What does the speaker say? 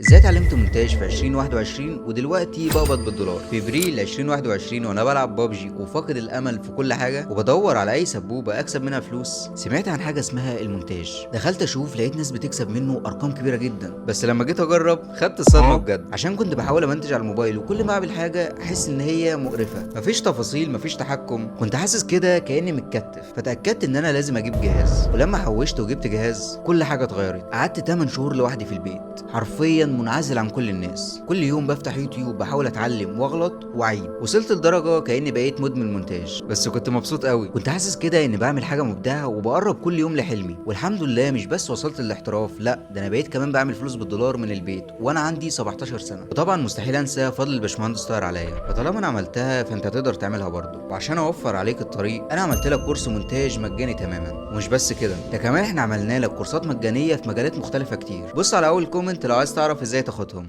ازاي اتعلمت مونتاج في 2021 ودلوقتي بقبض بالدولار؟ في ابريل 2021 وانا بلعب بابجي وفاقد الامل في كل حاجة وبدور على اي سبوبه اكسب منها فلوس، سمعت عن حاجة اسمها المونتاج. دخلت اشوف، لقيت ناس بتكسب منه ارقام كبيرة جدا. بس لما جيت اجرب خدت الصدمة بجد، عشان كنت بحاول امنتج على الموبايل وكل ما اعمل حاجة احس ان هي مقرفه، مفيش تفاصيل، مفيش تحكم، كنت حاسس كده كاني متكتف. فتاكدت ان انا لازم اجيب جهاز، ولما حوشت وجبت جهاز كل حاجة اتغيرت. قعدت 8 شهور لوحدي في البيت، حرفيا منعزل عن كل الناس. كل يوم بفتح يوتيوب بحاول اتعلم واغلط واعيد. وصلت لدرجة كاني بقيت مدمن مونتاج، بس كنت مبسوط قوي. كنت حاسس كده اني بعمل حاجة مبدعة وبقرب كل يوم لحلمي. والحمد لله مش بس وصلت للاحتراف، لا ده انا بقيت كمان بعمل فلوس بالدولار من البيت وانا عندي 17 سنة. وطبعا مستحيل انسى فضل الباشمهندس طاهر عليا، فطالما انا عملتها فانت تقدر تعملها برضه. وعشان اوفر عليك الطريق انا عملت لك كورس مونتاج مجاني تماما. ومش بس كده، ده كمان احنا عملنا لك كورسات مجانية في مجالات مختلفة كتير. بص على اول comment لو عايز تعرف ازاي تاخدهم.